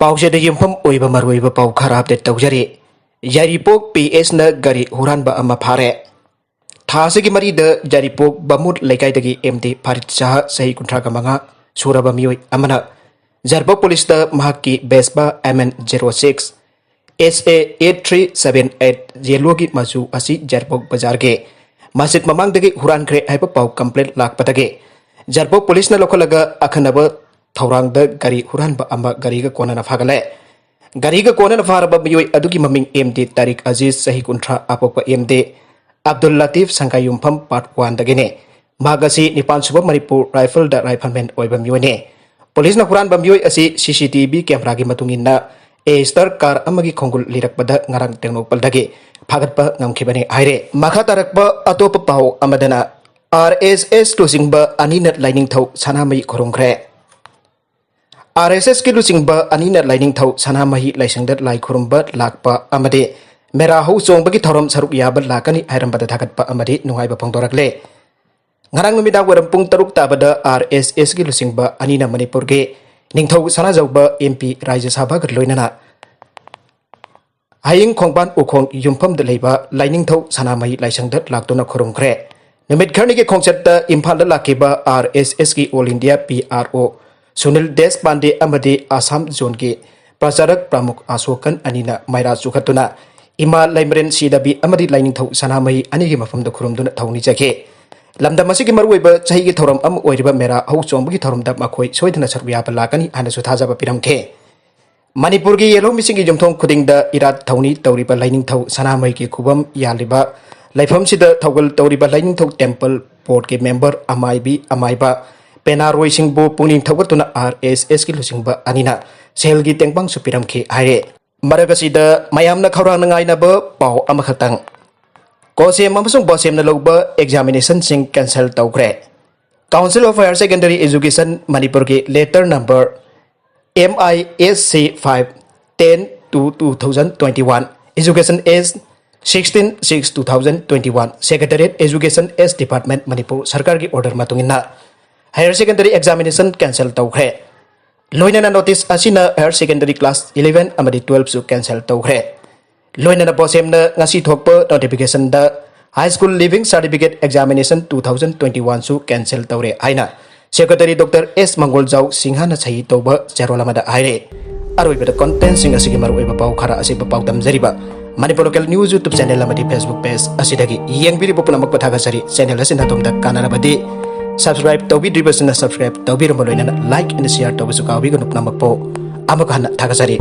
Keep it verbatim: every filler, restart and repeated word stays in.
ꯄꯥꯎꯁꯦꯗ ꯌꯨꯝꯐꯝ ꯑꯣꯏꯕ ꯃꯔꯨꯑꯣꯏꯕ ꯄꯥꯎ ꯈꯔ ꯑꯞꯗꯦꯠ ꯇꯧꯖꯔꯤ꯫ ꯌꯥꯏꯔꯤꯄꯣꯛ ꯄꯤ ꯑꯦꯁꯅ ꯒꯥꯔꯤ ꯍꯨꯔꯥꯟꯕ ꯑꯃ ꯐꯥꯔꯦ꯫ ꯊꯥ ꯑꯁꯤꯒꯤ ꯃꯔꯤꯗ ꯌꯥꯏꯔꯤꯄꯣꯛ ꯕꯥꯃꯨꯠ ꯂꯩꯀꯥꯏꯗꯒꯤ ꯑꯦꯝ ꯗꯤ ꯐꯥꯔꯤꯗ ꯁꯍꯥ, ꯆꯍꯤ ꯀꯨꯟꯊ꯭ꯔꯥꯒ ꯃꯉꯥ ꯁꯨꯔꯕ ꯃꯤꯑꯣꯏ ꯑꯃꯅ ꯌꯥꯏꯔꯤꯄꯣꯛ ꯄꯨꯂꯤꯁꯇ ꯃꯍꯥꯛꯀꯤ ꯕꯦꯁꯄꯥ M N zero six S A eight three seven eight ꯌꯦꯜꯂꯣꯒꯤ ꯃꯆꯨ ꯑꯁꯤ ꯌꯥꯏꯔꯤꯄꯣꯛ ꯕꯖꯥꯔꯒꯤ ꯃꯁꯖꯤꯗ ꯃꯃꯥꯡꯗꯒꯤ ꯍꯨꯔꯥꯟꯈ꯭ꯔꯦ ꯍꯥꯏꯕ ꯄꯥꯎ ꯀꯝꯄ꯭ꯂꯦꯟ ꯂꯥꯛꯄꯗꯒꯤ ꯌꯥꯏꯔꯤꯄꯣꯛ ꯄꯨꯂꯤꯁꯅ ꯂꯧꯈꯠꯂꯒ ꯑꯈꯟꯅꯕ ꯊꯧꯔꯥꯡꯗ ꯒꯥꯔꯤ ꯍꯨꯔꯥꯟꯕ ꯑꯃ ꯒꯥꯔꯤꯒ ꯀꯣꯟꯅꯅ ꯐꯥꯒꯠꯂꯦ꯫ ꯒꯥꯔꯤꯒ ꯀꯣꯟꯅꯅ ꯐꯥꯔꯕ ꯃꯤꯑꯣꯏ ꯑꯗꯨꯒꯤ ꯃꯃꯤꯡ ꯑꯦꯝ ꯗꯤ ꯇꯥꯔꯤꯛ ꯑꯖꯤꯖ, ꯆꯍꯤ ꯀꯨꯟꯊ꯭ꯔꯥ, ꯑꯄꯣꯛꯄ ꯑꯦꯝ ꯗꯤ ꯑꯕꯗꯨꯜ ꯂꯇꯤꯐ, ꯁꯪꯒꯥꯏꯌꯨꯝꯐꯝ ꯄꯥꯔꯠ ꯋꯥꯟꯗꯒꯤꯅꯤ꯫ ꯃꯍꯥꯛ ꯑꯁꯤ ꯅꯤꯄꯥꯟ ꯁꯨꯕ ꯃꯅꯤꯄꯨꯔ ꯔꯥꯏꯐꯜꯗ ꯔꯥꯏꯐꯜꯃꯦꯟ ꯑꯣꯏꯕ ꯃꯤꯑꯣꯏꯅꯤ꯫ ꯄꯨꯂꯤꯁꯅ ꯍꯨꯔꯥꯟꯕ ꯃꯤꯑꯣꯏ ꯑꯁꯤ ꯁꯤ ꯁꯤ ꯇꯤ ꯚꯤ ꯀꯦꯃꯦꯔꯥꯒꯤ ꯃꯇꯨꯡ ꯏꯟꯅ ꯑꯦꯁꯇꯔ ꯀꯥꯔ ꯑꯃꯒꯤ ꯈꯣꯡꯒꯨꯜ ꯂꯤꯔꯛꯄꯗ ꯉꯔꯥꯡ ꯇꯦꯡꯅꯧꯄꯜꯗꯒꯤ ꯐꯥꯒꯠꯄ ꯉꯝꯈꯤꯕꯅꯤ ꯍꯥꯏꯔꯦ꯫ ꯃꯈꯥ ꯇꯥꯔꯛꯄ ꯑꯇꯣꯞꯄ ꯄꯥꯎ ꯑꯃꯗꯅ, ꯑꯥꯔ ꯑꯦꯁ ꯑꯦꯁ ꯂꯨꯆꯤꯡꯕ ꯑꯅꯤꯅ ꯂꯥꯏꯅꯤꯡꯊꯧ ꯁꯅꯥꯃꯍꯤ ꯈꯨꯔꯨꯝꯈ꯭ꯔꯦ꯫ ꯑꯥꯔ ꯑꯦꯁ ꯑꯦꯁꯀꯤ ꯂꯨꯆꯤꯡꯕ ꯑꯅꯤꯅ ꯂꯥꯏꯅꯤꯡꯊꯧ ꯁꯅꯥꯃꯍꯤ ꯂꯥꯏꯁꯪꯗ ꯂꯥꯏ ꯈꯨꯔꯨꯝꯕ ꯂꯥꯛꯄ ꯑꯃꯗꯤ ꯃꯦꯔꯥ ꯍꯧ ꯆꯣꯡꯕꯒꯤ ꯊꯧꯔꯝ ꯁꯔꯨꯛ ꯌꯥꯕ ꯂꯥꯛꯀꯅꯤ ꯍꯥꯏꯔꯝꯕꯗ ꯊꯥꯒꯠꯄ ꯑꯃꯗꯤ ꯅꯨꯡꯉꯥꯏꯕ ꯐꯣꯡꯗꯣꯔꯛꯂꯦ꯫ ꯉꯔꯥꯡ ꯅꯨꯃꯤꯗꯥꯡ ꯋꯥꯏꯔꯝ ꯄꯨꯡ ꯇꯔꯨꯛ ꯇꯥꯕꯗ ꯑꯥꯔ ꯑꯦꯁ ꯑꯦꯁꯀꯤ ꯂꯨꯆꯤꯡꯕ ꯑꯅꯤꯅ ꯃꯅꯤꯄꯨꯔꯒꯤ ꯅꯤꯡꯊꯧ ꯁꯅꯥꯖꯧꯕ ꯑꯦꯝ ꯄꯤ ꯔꯥꯖ꯭ꯌ ꯁꯚꯥꯒ ꯂꯣꯏꯅꯅ ꯍꯌꯤꯡ ꯈꯣꯡꯕꯥꯟ ꯎꯈꯣꯡ ꯌꯨꯝꯐꯝꯗ ꯂꯩꯕ ꯂꯥꯏꯅꯤꯡꯊꯧ ꯁꯅꯥꯃꯍꯤ ꯂꯥꯏꯁꯪꯗ ꯂꯥꯛꯇꯨꯅ ꯈꯨꯔꯨꯝꯈ꯭ꯔꯦ꯫ ꯅꯨꯃꯤꯠ ꯈꯔꯅꯤꯒꯤ ꯈꯣꯡꯆꯠꯇ ꯏꯝꯐꯥꯜꯗ ꯂꯥꯛꯈꯤꯕ ꯑꯥꯔ ꯑꯦꯁ ꯑꯦꯁꯀꯤ all India P R O Sunil ꯗꯦꯁꯄꯥꯟꯗꯦ ꯑꯃꯗꯤ ꯑꯁꯥꯝ ꯖꯣꯟꯒꯤ ꯄ꯭ꯔꯆꯥꯔꯛ ꯄ꯭ꯔꯃꯨꯈ ꯑꯁꯣꯀꯟ ꯑꯅꯤꯅ ꯃꯩꯔꯥ ꯆꯨꯈꯠꯇꯨꯅ ꯏꯃꯥ ꯂꯩꯃꯔꯦꯟ ꯁꯤꯗꯕꯤ ꯑꯃꯗꯤ ꯂꯥꯏꯅꯤꯡꯊꯧ ꯁꯅꯥꯃꯍꯤ ꯑꯅꯤꯒꯤ ꯃꯐꯝꯗ ꯈꯨꯔꯨꯝꯗꯨꯅ ꯊꯧꯅꯤꯖꯈꯤ꯫ ꯂꯝꯗꯝ ꯑꯁꯤꯒꯤ ꯃꯔꯨꯑꯣꯏꯕ ꯆꯍꯤꯒꯤ ꯊꯧꯔꯝ ꯑꯃ ꯑꯣꯏꯔꯤꯕ ꯃꯦꯔꯥ ꯍꯧ ꯆꯣꯡꯕꯒꯤ ꯊꯧꯔꯝꯗ ꯃꯈꯣꯏ ꯁꯣꯏꯗꯅ ꯁꯔꯨꯛ ꯌꯥꯕ ꯂꯥꯛꯀꯅꯤ ꯍꯥꯏꯅꯁꯨ ꯊꯥꯖꯕ ꯄꯤꯔꯝꯈꯤ꯫ ꯃꯅꯤꯄꯨꯔꯒꯤ ꯌꯦꯜꯍꯧꯃꯤꯁꯤꯡꯒꯤ ꯌꯨꯝꯊꯣꯡ ꯈꯨꯗꯤꯡꯗ ꯏꯔꯥꯠ ꯊꯧꯅꯤ ꯇꯧꯔꯤꯕ ꯂꯥꯏꯅꯤꯡꯊꯧ ꯁꯅꯥꯃꯍꯤꯒꯤ ꯈꯨꯕꯝ ꯌꯥꯜꯂꯤꯕ ꯂꯩꯐꯝꯁꯤꯗ ꯊꯧꯒꯜ ꯇꯧꯔꯤꯕ ꯂꯥꯏꯅꯤꯡꯊꯧ ꯇꯦꯝꯄꯜ ꯕꯣꯔꯗꯀꯤ ꯃꯦꯝꯕꯔ ꯑꯃꯥꯏꯕꯤ ꯑꯃꯥꯏꯕ ꯄꯦꯅꯥꯔꯣꯏꯁꯤꯡꯕꯨ ꯄꯨꯛꯅꯤꯡ ꯊꯧꯒꯠꯇꯨꯅ ꯑꯥꯔ ꯑꯦꯁ ꯑꯦꯁꯀꯤ ꯂꯨꯆꯤꯡꯕ ꯑꯅꯤꯅ ꯁꯦꯜꯒꯤ ꯇꯦꯡꯕꯥꯡꯁꯨ ꯄꯤꯔꯝꯈꯤ ꯍꯥꯏꯔꯦ꯫ ꯃꯔꯛ ꯑꯁꯤꯗ ꯃꯌꯥꯝꯅ ꯈꯧꯔꯥꯡꯅ ꯉꯥꯏꯅꯕ ꯄꯥꯎ ꯑꯃꯈꯛꯇꯪ꯫ ꯀꯣꯁꯦꯝ ꯑꯃꯁꯨꯡ ꯕꯣꯁꯦꯝꯅ ꯂꯧꯕ ꯑꯦꯛꯖꯥꯃꯤꯅꯦꯁꯟꯁꯤꯡ ꯀꯦꯟꯁꯦꯜ ꯇꯧꯈ꯭ꯔꯦ꯫ Council of Higher Secondary Education ꯃꯅꯤꯄꯨꯔꯒꯤ letter number M I S C five ten two two thousand twenty one, education age sixteen six two thousand twenty one, Secretariat Education S Department Manipur ꯁꯔꯀꯥꯔꯒꯤ order ꯃꯇꯨꯡ ꯏꯟꯅ higher secondary examination cancel ꯇꯧꯈ꯭ꯔꯦ꯫ ꯂꯣꯏꯅꯅ notice ꯑꯁꯤꯅ higher secondary class eleven ꯑꯃꯗꯤ ꯇꯨꯋꯦꯜꯐꯁꯨ cancel ꯇꯧꯈ꯭ꯔꯦ꯫ ꯂꯣꯏꯅꯅ ꯕꯣꯁꯦꯝꯅ ꯉꯁꯤ ꯊꯣꯛꯄ ꯅꯣꯇꯤꯐꯤꯀꯦꯁꯟꯗ high school leaving certificate examination two thousand twenty ꯋꯥꯟꯁꯨ ꯀꯦꯟꯁꯦꯜ ꯇꯧꯔꯦ ꯍꯥꯏꯅ ꯁꯦꯀ꯭ꯔꯦꯇꯔꯤ ꯗꯣꯛꯇꯔ ꯑꯦꯁ ꯃꯪꯒꯣꯜꯖꯥꯎ ꯁꯤꯡꯍꯅ ꯁꯍꯤ ꯇꯧꯕ ꯆꯦꯔꯣꯜ ꯑꯃꯗ ꯍꯥꯏꯔꯦ꯫ ꯑꯔꯣꯏꯕꯗ ꯀꯟꯇꯦꯟꯁꯤꯡ ꯑꯁꯤꯒꯤ ꯃꯔꯨꯑꯣꯏꯕ ꯄꯥꯎ ꯈꯔ ꯑꯁꯤ ꯄꯥꯎ ꯇꯝꯖꯔꯤꯕ Manipur local news YouTube channel ꯑꯃꯗꯤ ꯐꯦꯁꯕꯨꯛ ꯄꯦꯖ ꯑꯁꯤꯗꯒꯤ ꯌꯦꯡꯕꯤꯔꯤꯕ ꯄꯨꯝꯅꯃꯛꯄꯨ ꯊꯥꯒꯠꯆꯔꯤ꯫ ꯆꯦꯅꯦꯜ ꯑꯁꯤꯅ ꯑꯗꯣꯝꯗ ꯀꯥꯟꯅꯔꯕꯗꯤ ꯁꯕꯁꯀ꯭ꯔꯥꯏꯕ ꯇꯧꯕꯤꯗ꯭ꯔꯤꯕꯁꯤꯡꯅ ꯁꯕꯁꯀ꯭ꯔꯥꯏꯕ ꯇꯧꯕꯤꯔꯝꯕ ꯂꯣꯏꯅꯅ ꯂꯥꯏꯛ ꯑꯦꯟ ꯁꯤꯌꯥꯔ ꯇꯧꯕꯁꯨ ꯀꯥꯎꯕꯤꯒꯅꯨ꯫ ꯄꯨꯝꯅꯃꯛꯄꯨ ꯑꯃꯨꯛ ꯍꯟꯅ ꯊꯥꯒꯠꯆꯔꯤ꯫